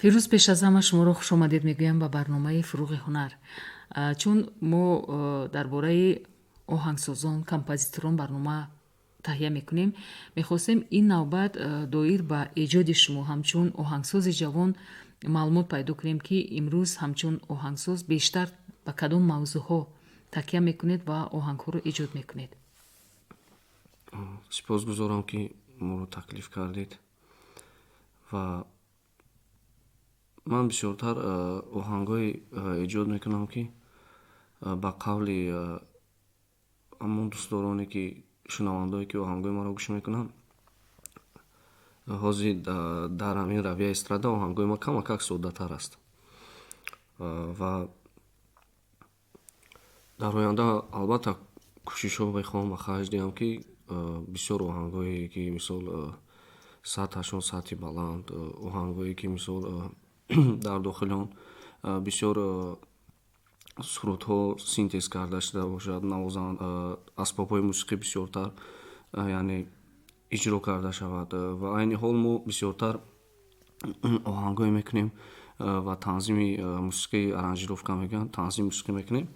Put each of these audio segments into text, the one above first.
Фирӯз, пеш аз ҳама шуморо хушомадед мегӯям ба барномаи «Фурӯғи ҳунар». Чун мо дар бораи оҳангсозон, композиторон барнома таҳия мекунем, мехостем ин навбат доир ба эҷоди шумо ҳамчун оҳангсози ҷавон маълумот пайдо кунем, ки имрӯз ҳамчун оҳангсоз бештар ба кадом мавзӯъҳо такя мекунед ва оҳангҳоро эҷод мекунед. Сипосгузорам, ки моро таклиф кардед. Ва ман бисёртар оҳангҳое эҷод мекунам, ки ба қавли ҳамон дӯстдороне, ки шунавандаое, ки оҳангҳои маро гӯш мекунанд, ҳозир дар ҳамин равияи эстрада оҳангҳои ман камакак соддатар аст. Ва дар оянда, албатта, кӯшишҳо мехоҳам ба харҷ диҳам, ки бисёр оҳангҳое, ки мисол сатҳашон сатҳи баланд, оҳангҳое, ки мисол дар дохили он бисёр сурудҳо синтез карда шуда бошад, навозанд, асбобҳои мусиқӣ бисёртар, яъне иҷро карда шавад. Ва айни ҳол мо бисёртар оҳангҳое мекунем ва танзими мусиқӣ, аранжировка мегӯянд, танзими мусиқӣ мекунем.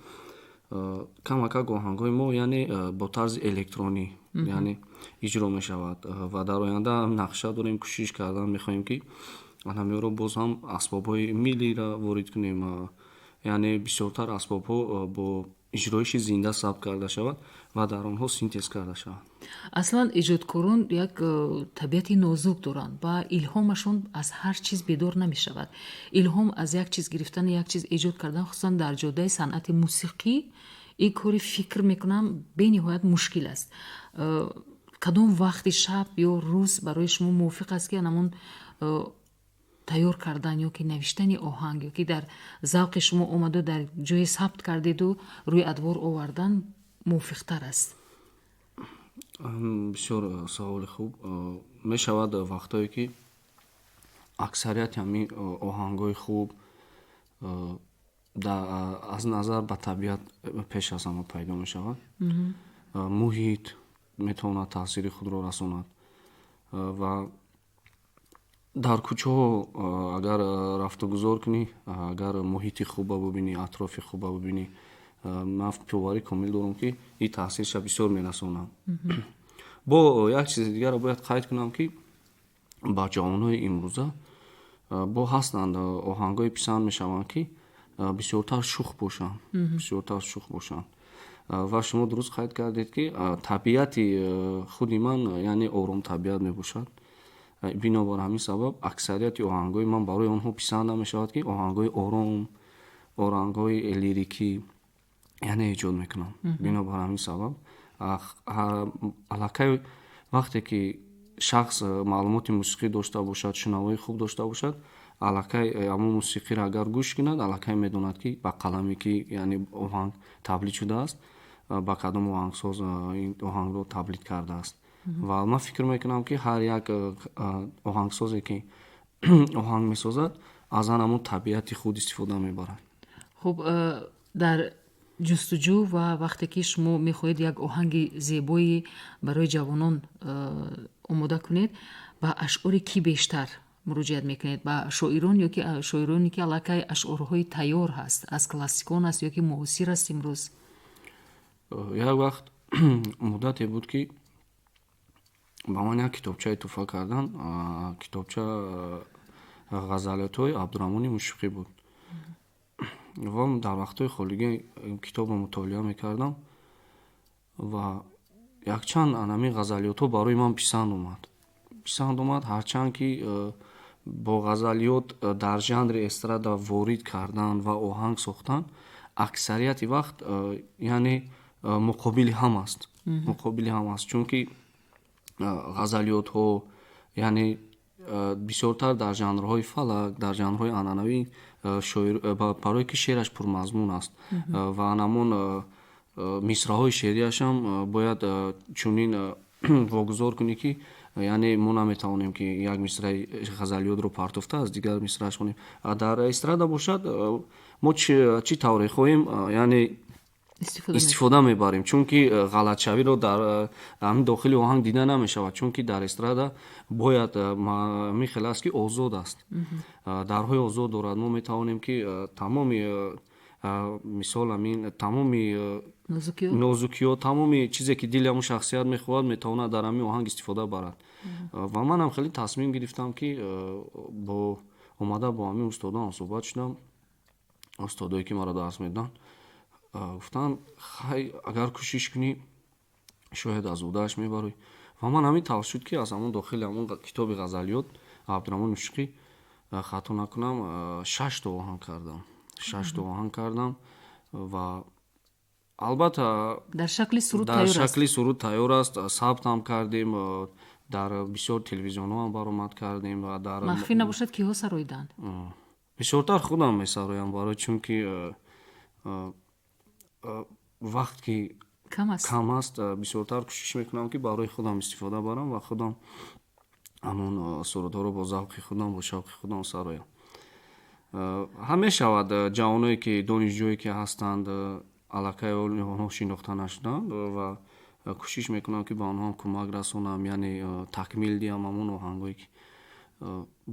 Камакак оҳангҳои мо, яъне, бо тарзи электронӣ, яъне, иҷро мешавад. Ва дар оянда нақша дорем, кӯшиш кардан мехоҳем, ки ҳаминро боз ҳам асбобҳои миллиро ворид кунем, яъне бисёртар асбобҳо бо иҷроиши зинда сабт карда шавад ва дар онҳо синтез карда шавад. Аслан эҷодкорон як табиати нозук доранд ва илҳомашон аз ҳар чиз бедор намешавад. Илҳом аз як чиз гирифтан, як чиз эҷод кардан, хусусан дар ҷодаи санъати мусиқӣ, ин кори, фикр мекунам, бениҳоят мушкил аст. Кадом вақти шаб ё рӯз барои шумо мувофиқ аст, ки анамон тайёр кардан ё ки навиштани оҳанг, ё ки дар завқи шумо омаду дар ҷое сабт кардеду рӯи адвор овардан мувофиқтар аст? Бисёр саволи хуб. Мешавад вақтҳое, ки аксарияти ҳамин оҳангҳои хуб аз назар ба табиат пеш аз ҳама пайдо мешавад. Муҳит метавонад таъсири худро расонад ва дар кӯчаҳо агар рафтугузор кунӣ, агар муҳити хуба бубинӣ, атрофи хуба бубинӣ, ман боварӣ комил дорам, ки ин таъсирша бисёр мерасонад. Бо як чизи дигарро бояд қайд кунам, ки ба ҷавонҳои имрӯза бо ҳастанд оҳангҳои писанд мешаванд, ки бисёртар шух бошанд, бисёртар шух бошанд. Ва шумо дуруст қайд кардед, ки табиати худи ман, яъне, оромтабиат мебошад. Бинобар ҳамин сабаб аксарияти оҳангҳои ман барои онҳо писанд намешавад, ки оҳангҳои ором, оҳангҳои лирикӣ, яъне, эҷод мекунам. Бинобар ҳамин сабаб аллакай вақте ки шахс маълумоти мусиқӣ дошта бошад, шунавоии хуб дошта бошад, аллакай ҳамон мусиқиро агар гӯш кунад, аллакай медонад, ки ба қаламе ки, яъне, оҳанг таблид шудааст, ба кадом оҳангсоз ин оҳангро таблид кардааст. Ва ман фикр мекунам, ки ҳар як оҳангсозе, ки оҳанг месозад, аз ан ҳамон табиати худ истифода мебарад. Хуб, дар ҷустуҷӯ ва вақте ки шумо мехоҳед як оҳанги зебои барои ҷавонон омода кунед, ба ашъори кӣ бештар муроҷиат мекунед? Ба шоирон ё ки шоироне, ки аллакай ашъорҳои тайёр ҳаст, аз классикон аст ё ки муосир аст имрӯз? Як вақт муддате буд, ки ба ман як китобчае туҳфа кардан. Китобча ғазалиётҳои Абдураҳмони Мушфиқӣ буд ва дар вақтҳои холигӣ китобро мутолиа мекардам ва якчанд анамин ғазалиётҳо барои ман писанд омад, писанд омад. Ҳарчанд ки бо ғазалиёт дар жанри эстрада ворид кардан ва оҳанг сохтан аксарияти вақт, яъне, муқобили ҳам аст, муқобили ҳам аст, чунки ғазалиётҳо, яъне, бисёртар дар жанрҳои фалак, дар жанрҳои анъанавӣ шоир, барое ки шеъраш пурмазмун аст ва анамон мисраҳои шеърияшам бояд чунин вогузор кунӣ, ки, яъне, мо наметавонем, ки як мисраи ғазалиётро партофта аз дигар мисрааш хонем. Дар эстрада бошад, мо чӣ тавре хоҳем, яъне. Истифода мебарем, чунки ғалатшавиро дар ҳамин дохили оҳанг дида намешавад, чунки дар эстрада бояд ҳамин хел аст, ки озод аст, дарҳои озод дорад. Мо метавонем, ки тамоми, мисол, ҳамин тамоми нозукиҳо, тамоми чизе, ки дили ҳамун шахсият мехоҳад, метавонад дар ҳамин оҳанг истифода барад. Ва манам хеле тасмим гирифтам, ки бо омада бо ҳамин устодон ҳамсӯҳбат шудам. Устодое, ки маро дарс медоданд, гуфтанд: «Хай, агар кӯшиш кунӣ, шояд аз уҳдааш мебарӣ». Ва ман ҳамин тавр шуд, ки аз ҳамон дохили ҳамон китоби ғазалиёт Абдураҳмони Мушфиқӣ, хато накунам, шашто оҳанг кардам, шашто оҳанг кардам. Ва албатта дар шакли суруд дар шакли суруд тайёр аст, сабтам кардем, дар бисёр телевизионҳоам баромад кардем ва дар Махфӣ набошад, киҳо сароиданд? Бисёртар худам месароям, барои чунки вақт ки кам аст, бисёртар кӯшиш мекунам, ки барои худам истифода барам ва худам ҳамон сурудҳоро бо завқи худам, бо шавқи худам сароям. Ҳам мешавад, ҷавоное, ки донишҷӯе, ки ҳастанд, аллакай онҳо шинохта нашуданд, ва кӯшиш мекунам, ки ба онҳоам кӯмак расонам, яъне такмил диҳам ҳамон оҳангое, ки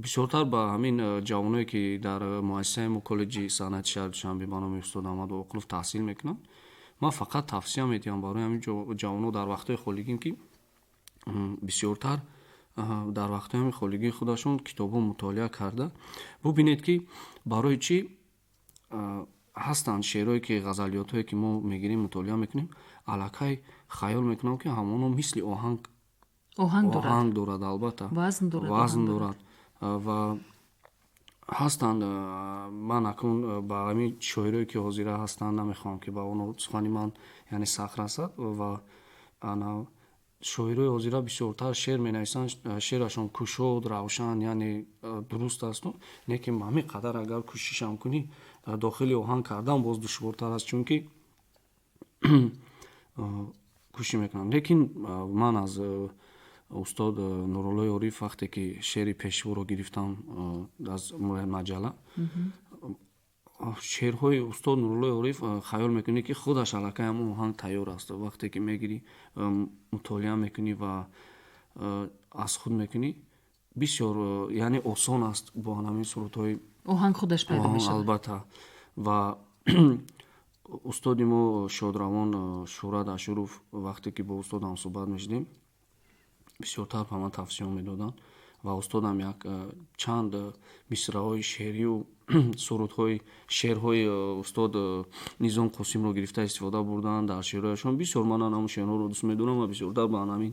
бисёртар ба ҳамин ҷавоное, ки дар муассисаи мо, коллеҷи санъати шаҳри Душанбе ба номи устод Аҳмад Оқилов таҳсил мекунанд. Ман фақат тавсия медиҳам барои ҳамин ҷавонҳо дар вақтҳои холигим, ки бисёртар дар вақтҳои ҳамин холигии худашон китобҳо мутолиа карда бубинед, ки барои чӣ ҳастанд шеърое, ки ғазалиётҳое, ки мо мегирем, мутолиа мекунем, аллакай хаёл мекунам, ки ҳамоно мисли оҳанг оҳанг дорад, албатта. Вазн дорад. Ва ҳастанд, ман акнун ба ҳамин шоирое, ки ҳозира ҳастанд, намехоҳам, ки ба онҳо сухани ман, яъне, сахт расад. Ва ана шоирои ҳозира бисёртар шеър менависанд, шеърашон кушод, равшан, яъне дуруст асту, лекин ҳамин қадар агар кӯшишам кунӣ, дохили оҳанг кардан боз душвортар аст, чунки кӯшиш мекунам. Лекин ман аз устод Нуруллои Ориф вақте ки шеъри Пешворо гирифтам аз маҷалла, шеърҳои устод Нуруллои Ориф, хаёл мекунӣ, ки худаш аллакай ҳамон оҳанг тайёр аст. Вақте ки мегирӣ, мутолиа мекунӣ ва аз худ мекунӣ, бисёр, яъне, осон аст бо ҳамин сурудҳои Оҳанг худаш пайдо мешавад. Албатта. Ва устоди мо шодравон Шӯҳрат Ашуров, вақте ки бо устод ҳамсӯҳбат мешудем, бисёртар ба ман тавсия медоданд. Ва устодам як чанд мисраҳои шеърию сурудҳои, шеърҳои устод Низом Қосимро гирифта истифода бурданд дар шеърҳояшон. Бисёр ман ҳамон шеърҳоро дӯст медорам ва бисёртар ба ҳамин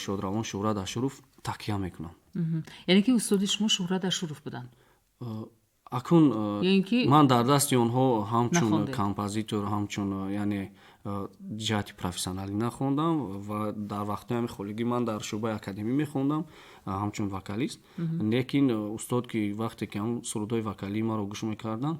шодравон Шӯҳрат Ашуров такя мекунам. Яъне ки устоди шумо Шӯҳрат Ашуров буданд? Акун ман дар дасти онҳо ҳамчун композитор, ҳамчун, яъне, ҷиҳати профессионалӣ нахондам. Ва дар вақтҳои ҳамин холигӣ ман дар шӯъбаи академӣ мехондам ҳамчун вокалист. Лекин устод, ки вақте ки ҳамн сурудҳои вокалии маро гӯш мекарданд,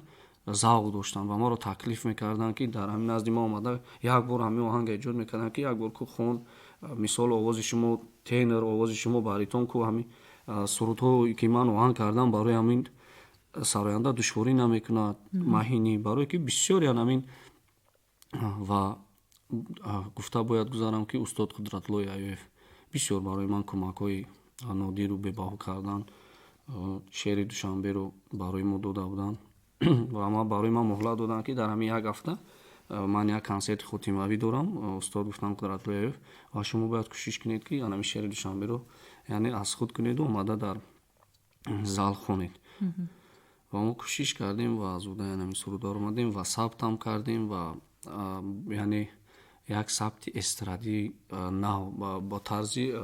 завқ доштанд ва маро таклиф мекарданд, ки дар ҳамин назди ма омада як бор ҳамин оҳанга эҷод мекарданд, ки як бор ку хон, мисол, овози шумо тенор, овози шумо баритон ку, ҳамин сурудҳое, ки ман оҳанг кардам, барои ҳамин сароянда душворӣ намекунад маҳинӣ, барое ки бисёриан ҳамин. Ва гуфта бояд гузарам, ки устод Қудратуллои Аюев бисёр барои ман кӯмакҳои нодиру бебаҳо карданд. Шеъри Душанберо барои мо дода буданд ва барои ман муҳлат доданд, ки дар ҳамин як ҳафта ман як консерти хотимавӣ дорам, устод гуфтанд, Қудратуллои Аюев, ва шумо бояд кӯшиш кунед, ки ҳамин шеъри Душанберо, яъне, аз худ кунеду омада дар зал хонед. Ва мо кӯшиш кардем ва аз уҳдаи ҳамин суруд баромадем ва сабтам кардем ва, яъне, як сабти эстрадии нав, бо тарзи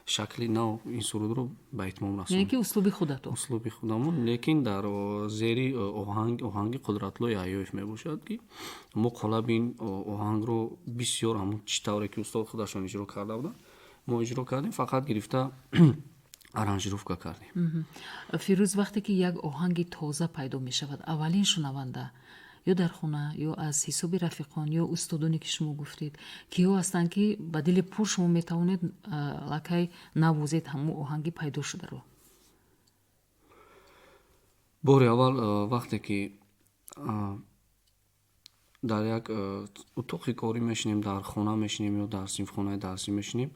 шакли нав ин сурудро ба итмом расондем. Яъне ки услуби худатон? Услуби худамон, лекин дар зери оҳанги Қудратуллои Аюев мебошад, ки мо қолаби ин оҳангро бисёр ҳамон чӣ тавре ки устод худашон иҷро карда буданд, мо иҷро кардем, фақат гирифта аранжировка кардем. Фирӯз, вақте ки як оҳанги тоза пайдо мешавад, аввалин шунаванда ё дар хона, ё аз ҳисоби рафиқон, ё устодоне, ки шумо гуфтед, киҳо ҳастанд, ки ба дили пур шумо метавонед аллакай навозед ҳамон оҳанги пайдо шударо? Бори аввал, вақте ки Дар як утоқи корӣ мешинем, дар хона мешинем ё дар синфхонаи дарсӣ мешинем,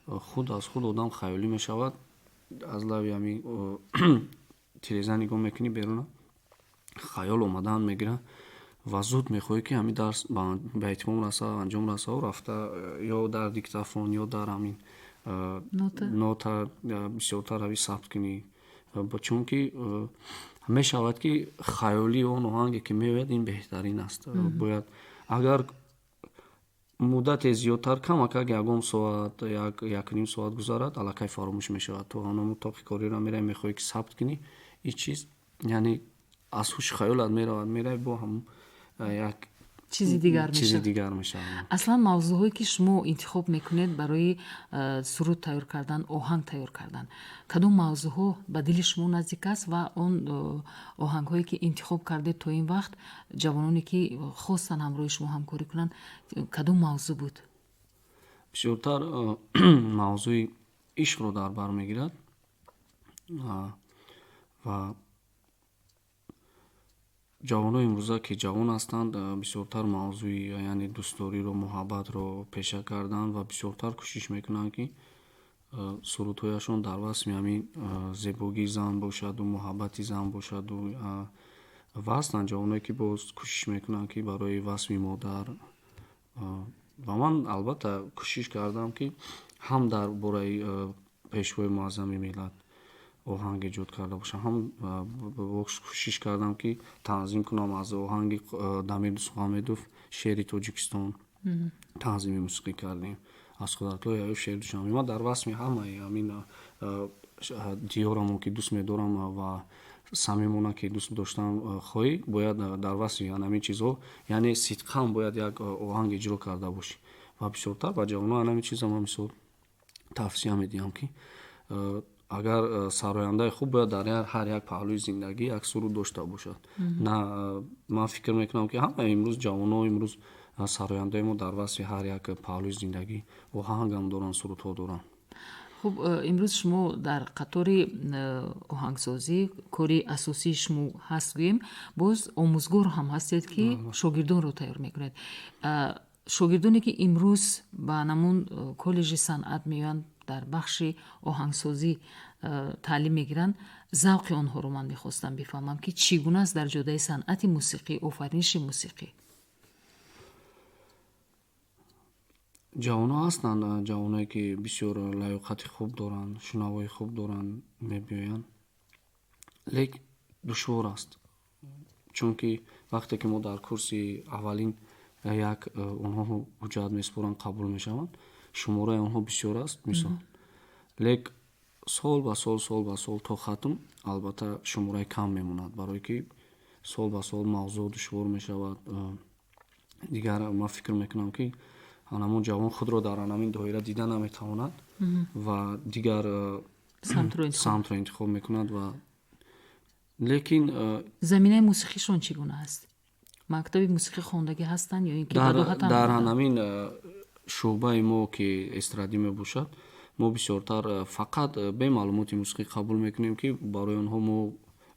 худ аз худ одам хаёлӣ мешавад. Аз лави ҳамин тиреза нигоҳ мекунӣ беруна, хаёл омадан мегирад ва зуд мехоҳӣ, ки ҳамин дарс ба итмом раса, анҷом расаву рафта ё дар диктофон, ё дар ҳамин нота бисёртар ҳави сабт кунӣ, чунки мешавад, ки хаёлии он оҳанге, ки меояд, ин беҳтарин аст. Бояд агар муддате зиёдтар, камакак ягон соат, якним соат гузарад, аллакай фаромӯш мешавад. То ҳамон утоқи кориро меравӣ, мехоҳӣ, ки сабт кунӣ, ин чиз, яъне, аз ҳуши хаёлат меравад, меравӣ, бо ҳамон як чизи дигар. Чизи дигар мешавад. Аслан мавзӯъҳое, ки шумо интихоб мекунед барои суруд тайёр кардан, оҳанг тайёр кардан, кадом мавзӯъҳо ба дили шумо наздик аст ва он оҳангҳое, ки интихоб кардед то ин вақт, ҷавононе, ки хостанд ҳамроҳи шумо ҳамкорӣ кунанд, кадом мавзӯъ буд? Бисёртар мавзӯи ишқро дар бар мегирад ва ҷавонои имрӯза, ки ҷавон ҳастанд, бисёртар мавзӯи, яъне, дӯстдориро, муҳаббатро пеша карданд ва бисёртар кӯшиш мекунанд, ки сурудҳояшон дар васфи ҳамин зебогии зан бошаду муҳаббати зан бошаду. Ва ҳастанд ҷавоное, ки боз кӯшиш мекунанд, ки барои васфи модар. Ва ман, албатта, кӯшиш кардам, ки ҳам дар бораи Пешвои Муаззами миллат оҳанг эҷод карда бошам, ҳам кӯшиш кардам, ки танзим кунам аз оҳанги Дамир Дӯстмуҳаммедов «Шери Тоҷикистон» танзими мусиқӣ кардем, аз Қудратулло Яҳёев «Шери Душанбе». Ман дар васфи ҳамаи ҳамин диёрамо, ки дӯст медорам ва самимона ки дӯст доштан хоҳӣ, бояд дар васфи ҳамин чизҳо, яъне, сидқан бояд як оҳанг иҷро карда бошӣ. Ва бисёртар ба ҷавонон ҳамин чиза ман мисол тавсия медиҳам, ки агар сарояндаи хуб бояд дар ҳар як паҳлӯи зиндагӣ як суруд дошта бошад. На, ман фикр мекунам, ки ҳама имрӯз ҷавонҳо, имрӯз сарояндаи мо дар васфи ҳар як паҳлӯи зиндагӣ оҳангам доранд, сурудҳо доранд. Хуб, имрӯз шумо дар қатори оҳангсозӣ, кори асосии шумо ҳаст гӯем, боз омӯзгор ҳам ҳастед, ки шогирдонро тайёр мекунед. Шогирдоне, ки имрӯз ба намун коллеҷи санъат меоянд, дар бахши оҳангсозӣ таълим мегиранд, завқи онҳоро ман мехостам бифаҳмам, ки чӣ гуна аст дар ҷодаи санъати мусиқӣ, офариниши мусиқӣ. Ҷавонҳо ҳастанд, ҷавоное, ки бисёр лаёқати хуб доранд, шунавои хуб доранд, мебиёянд, лек душвор аст, чунки вақте ки мо дар курси аввалин як онҳо ҳуҷҷат месупоранд, қабул мешаванд, шумораи онҳо бисёр аст, мисол, лек сол ба сол, сол ба сол то хатм, албатта, шумораи кам мемонад, барое ки сол ба сол мавзӯъ душвор мешавад. Дигар ман фикр мекунам, ки ҳамон ҷавон худро дар ҳамин доира дида наметавонад ва дигар самтро интихоб мекунад ва лекин Заминаи мусиқишон чӣ гуна аст? Мактаби мусиқӣ хондагӣ ҳастанд ё ин ки Дар ҳамин шӯъбаи мо, ки эстрадӣ мебошад, мо бисёртар фақат бе маълумоти мусиқӣ қабул мекунем, ки барои онҳо мо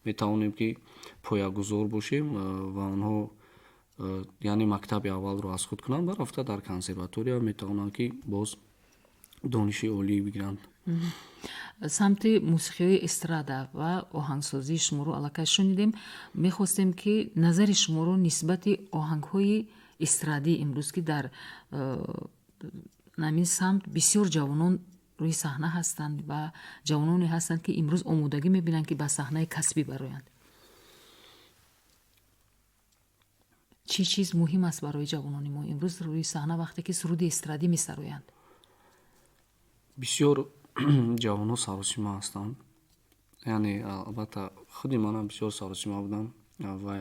метавонем, ки поягузор бошем ва онҳо, яъне, мактаби аввалро аз худ кунанд ва рафта дар консерватория метавонанд, ки боз дониши олӣ бигиранд. Самти мусиқиҳои эстрада ва оҳангсозии шуморо аллакай шунидем. Мехостем, ки назари шуморо нисбати оҳангҳои эстрадии имрӯз, ки дар ҳамин самт бисёр ҷавонон рӯи саҳна ҳастанд ва ҷавононе ҳастанд, ки имрӯз омодагӣ мебинанд, ки ба саҳнаи касбӣ бароянд, чӣ чиз муҳим аст барои ҷавонони мо имрӯз рӯи саҳна, вақте ки суруди эстрадӣ месароянд? Бисёр ҷавонҳо саросима ҳастанд, яъне, албатта, худи манам бисёр саросима будам ва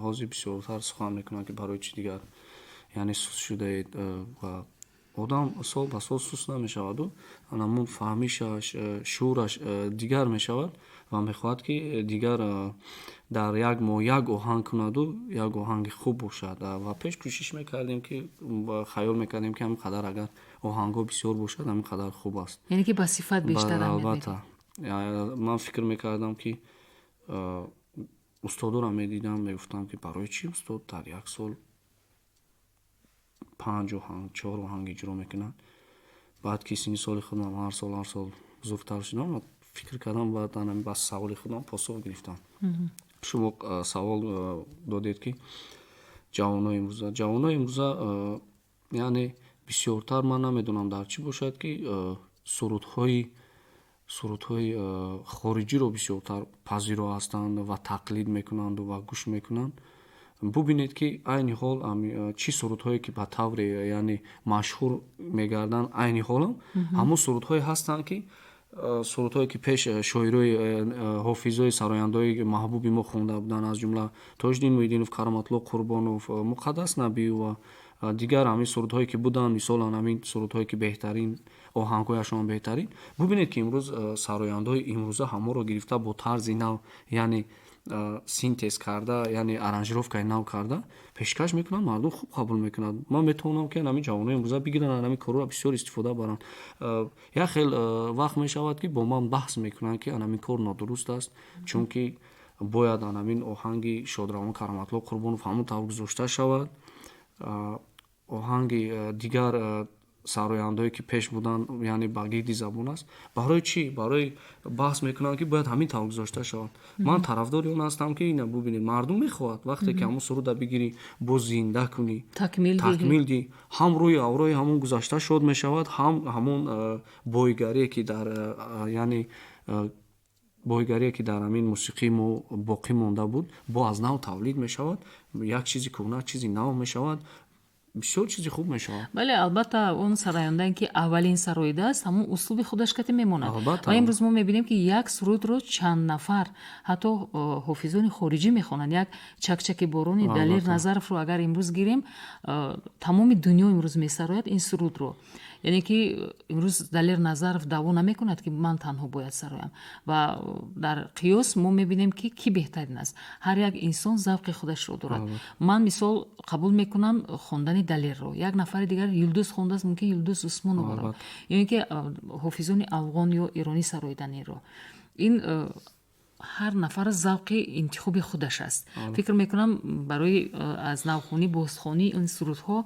ҳозир бисёртар сухан мекунам, ки барои чӣ дигар, яъне, суст шудаед. Ва одам сол ба сол суст намешаваду ҳамон фаҳмишаш, шуураш дигар мешавад ва мехоҳад, ки дигар дар як моҳ як оҳанг кунаду як оҳанги хуб бошад. Ва пеш кӯшиш мекардем, ки хаёл мекардем, ки ҳамин қадар агар оҳангҳо бисёр бошад, ҳамин қадар хуб аст. Яъне ки ба сифат бештар. Албатта, ман фикр мекардам, ки устодоро медидам, мегуфтам, ки барои чӣ устод дар як сол Панҷ оҳанг, чор оҳанг иҷро мекунанд. Баъд ки синни соли худам ҳар сол, ҳар сол бузургтар шудам, фикр кардам, баъд ба саволи худам посух гирифтам. Шумо савол додед, ки ҷавонои имрӯза, яъне бисёртар, ман намедонам, дар чӣ бошад, ки сурудҳои хориҷиро бисёртар пазиро ҳастанд ва тақлид мекунанду ва гӯш мекунанд. Бубинед, ки айни ҳол чӣ сурудҳое ки ба тавре, яъне, машҳур мегарданд, айни ҳолам ҳамон сурудҳое ҳастанд, ки сурудҳое ки пеш шоирои, ҳофизои, сарояндаҳои маҳбуби мо хонда буданд, аз ҷумла Тоҷиддин Муҳиддинов, Кароматулло Қурбонов, Муқаддас Набиева, дигар ҳамин сурудҳое ки буданд, мисолан, ҳамин сурудҳое ки беҳтарин оҳангҳояшон беҳтарин. Бубинед, ки имрӯз сарояндаҳои имрӯза ҳамонро гирифта, бо тарзи нав, яъне синтез карда, яъне аранжировкаи нав карда пешкаш мекунанд, мардум хуб қабул мекунад. Ман метавонам, ки ҳамин ҷавонои имрӯза бигиранд, ҳамин корро бисёр истифода баранд. Як хел вақт мешавад, ки бо ман баҳс мекунанд, ки анамин кор нодуруст аст, чунки бояд анамин оҳанги шодравон Кароматулло Қурбонов ҳамон тавр гузошта шавад, оҳанги дигар сарояндаое ки пеш буданд, яъне ба гирди забон аст. Барои чӣ? Барои баҳс мекунанд, ки бояд ҳамин тавр гузошта шавад. Ман тарафдори он ҳастам, ки ина бубинед, мардум мехоҳад, вақте ки ҳамон суруда бигирӣ, боз зинда кунӣ, такмил диҳӣ, ҳам рӯи аврои ҳамон гузашта шод мешавад, ҳам ҳамон бойгарие ки дар, яъне бойгарие ки дар ҳамин мусиқии мо боқӣ монда буд, бо аз нав тавлид мешавад. Як чизи кӯҳна чизи нав мешавад, бисёр чизи хуб мешавад. Бале, албатта, он сарояндае ки аввалин сароидааст, ҳамон услуби худаш кате мемонад. Ва имрӯз мо мебинем, ки як сурудро чанд нафар, ҳатто ҳофизони хориҷӣ, мехонанд. Як «Чакчаки борони» Далер Назаровро агар имрӯз гирем, тамоми дунё имрӯз месарояд ин сурудро. Яъне ки имрӯз Далер Назаров даъво намекунад, ки ман танҳо бояд сароям. Ва дар қиёс мо мебинем, ки кӣ беҳтарин аст. Ҳар як инсон завқи худашро дорад. Ман, мисол, қабул мекунам хондани Далерро, як нафари дигар Юлдуз хондааст, мумкин Юлдуз Усмоноваро ё ин ки ҳофизони афғон ё эронӣ сароиданиро. Ин ҳар нафар завқи интихоби худаш аст. Фикр мекунам, барои аз навхонӣ, бозхонии ин сурудҳо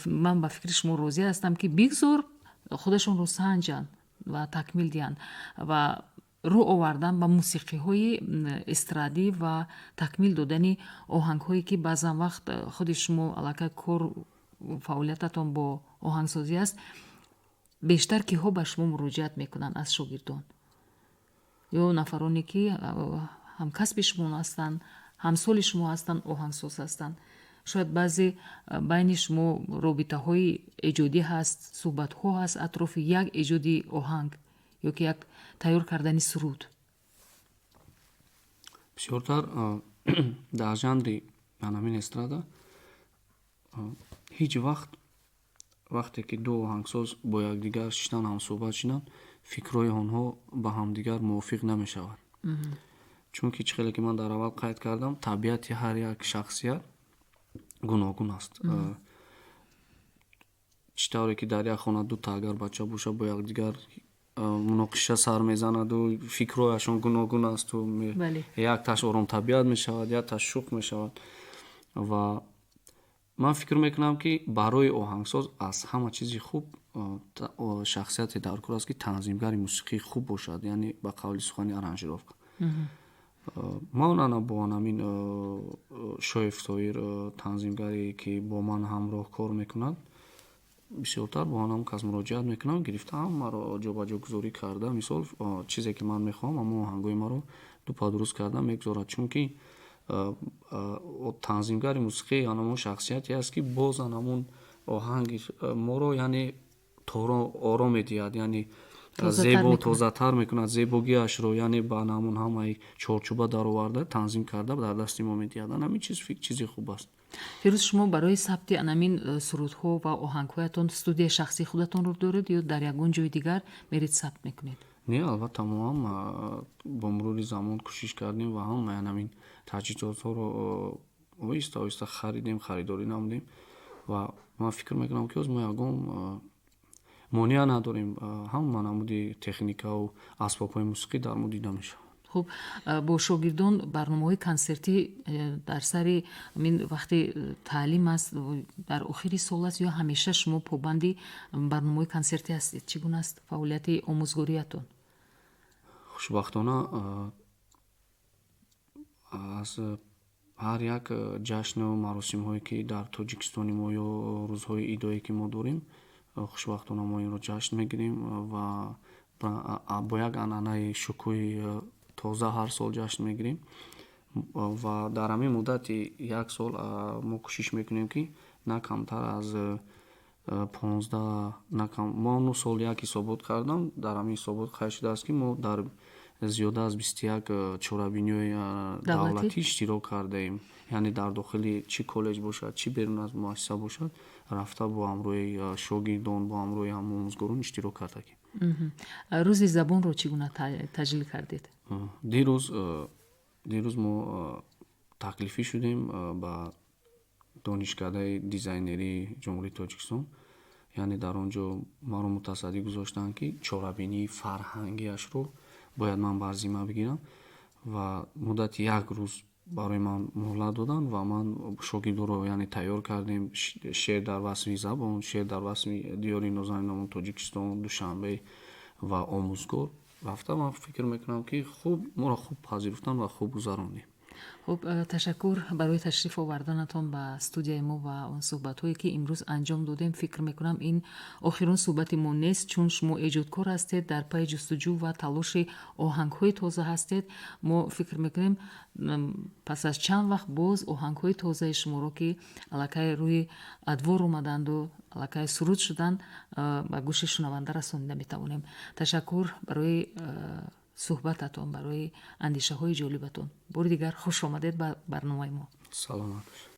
ман ба фикри шумо розӣ ҳастам, ки бигзор худашонро санҷанд ва такмил диҳанд ва рӯ овардан ба мусиқиҳои эстрадӣ ва такмил додани оҳангҳое, ки баъзан вақт худи шумо аллакай кор фаъолиятатон бо оҳангсозӣ аст. Бештар киҳо ба шумо муроҷиат мекунанд аз шогирдон ё нафароне, ки ҳамкасби шумо ҳастанд, ҳамсоли шумо ҳастанд, оҳангсоз ҳастанд? Шояд баъзе байни шумо робитаҳои эҷодӣ ҳаст, суҳбатҳо ҳаст атрофи як эҷоди оҳанг ё ки як тайёр кардани суруд. Бисёртар дар жанри ҳамин эстрада ҳеҷ вақт, вақте ки ду оҳангсоз бо якдигар шиштан, ҳамсӯҳбат шуданд, фикрҳои онҳо ба ҳамдигар мувофиқ намешавад, чунки чӣ хеле ки ман дар аввал қайд кардам, табиати ҳар як шахсият гуногун аст. Чӣ тавре ки дар як хона дута агар бача бошад, бо якдигар муноқиша сар мезанаду фикрҳояшон гуногун асту якташ оромтабиат мешавад, якташ шӯх мешавад. Ва ман фикр мекунам, ки барои оҳангсоз аз ҳама чизи хуб шахсияте дар кор аст, ки танзимгари мусиқии хуб бошад, яъне ба қавли сухани аранжировка. Ман ана бо ҳамин Шоев Тоир, танзимгаре ки бо ман ҳамроҳ кор мекунад, бисёртар бо ҳамон кас муроҷиат мекунам, гирифта ҳамаро ҷобаҷогузорӣ карда, мисол, чизе ки ман мехоҳам, ҳамон оҳангҳои маро дупа дуруст карда мегузорад, чунки танзимгари мусиқӣ ҳамон шахсияте аст, ки боз ҳамон оҳанги моро, яъне, оро медиҳад, яъне зебо, тозатар мекунад, зебогиашро, яъне, ба ҳамон ҳамаи чорчӯба дароварда, танзим карда дар дасти мо медиҳад. Ҳамин чиз чизи хуб аст. Фирӯз, шумо барои сабти анамин сурудҳо ва оҳангҳоятон студияи шахсии худатонро доред ё дар ягон ҷои дигар меред, сабт мекунед? Не, албатта, мо ҳам бо мурури замон кӯшиш кардем ва ҳам ҳамин таҷҳизотҳоро оҳиста оҳиста харидем, харидорӣ намудем ва ман фикр мекунам, ки ҳоз мо ягон монеа надорем. Ҳама намуди техникаву асбобҳои мусиқӣ дар мо дида мешавад. Хуб, бо шогирдон барномаҳои консертӣ дар сари ҳамин вақти таълим аст, дар охири сол аст ё ҳамеша шумо побанди барномаҳои консертӣ ҳастед? Чӣ гуна аст фаъолияти омӯзгориятон? Хушбахтона, аз ҳар як ҷашну маросимҳое, ки дар Тоҷикистони мо ё рӯзҳои идое, ки мо дорем, хушбахтона мо инро ҷашн мегирем ва бо як анъанаи шукӯҳи тоза ҳар сол ҷашн мегирем. Ва дар ҳамин муддати як сол мо кӯшиш мекунем, ки на камтар аз 15, мо ну сол як ҳисобот кардам, дар ҳамин ҳисобот қайд шудааст, ки мо дар зиёда аз 21 чорабиниҳои давлатӣ иштирок кардаем. Яъне дар дохили чӣ коллеҷ бошад, чӣ берун аз муассиса бошад, рафта бо ҳамроҳи шогирдон, бо ҳамроҳи ҳамомӯзгорон иштирок кардагем. Рӯзи забонро чӣ гуна таҷлил кардед? Дирӯз мо таклифӣ шудем ба Донишкадаи дизайнерии Ҷумҳурии Тоҷикистон. Яъне дар он ҷо маро мутасаддӣ гузоштанд, ки чорабинии фарҳангиашро бояд ман бар зимма бигирам, ва муддати як рӯз барои ман муҳлат доданд ва ман шогирдонро, яъне, тайёр кардем: шеър дар васфи забон, шеър дар васфи диёри нозанинамон Тоҷикистон, Душанбе ва омӯзгор. Рафта, ман фикр мекунам, ки хуб моро хуб пазируфтанд ва хуб гузарондем. Хуб, ташаккур барои ташриф оварданатон ба студияи мо ва он суҳбатҳое, ки имрӯз анҷом додем. Фикр мекунам, ин охирон суҳбати мо нест, чун шумо эҷодкор ҳастед, дар пайи ҷустуҷӯ ва талоши оҳангҳои тоза ҳастед. Мо фикр мекунем, пас аз чанд вақт боз оҳангҳои тозаи шуморо, ки аллакай рӯи адвор омаданду аллакай суруд шуданд, ба гӯши шунаванда расонида метавонем. Ташаккур барои суҳбататон, барои андешаҳои ҷолибатон. Бори дигар хуш омадед ба барномаи мо. Саломат бошед.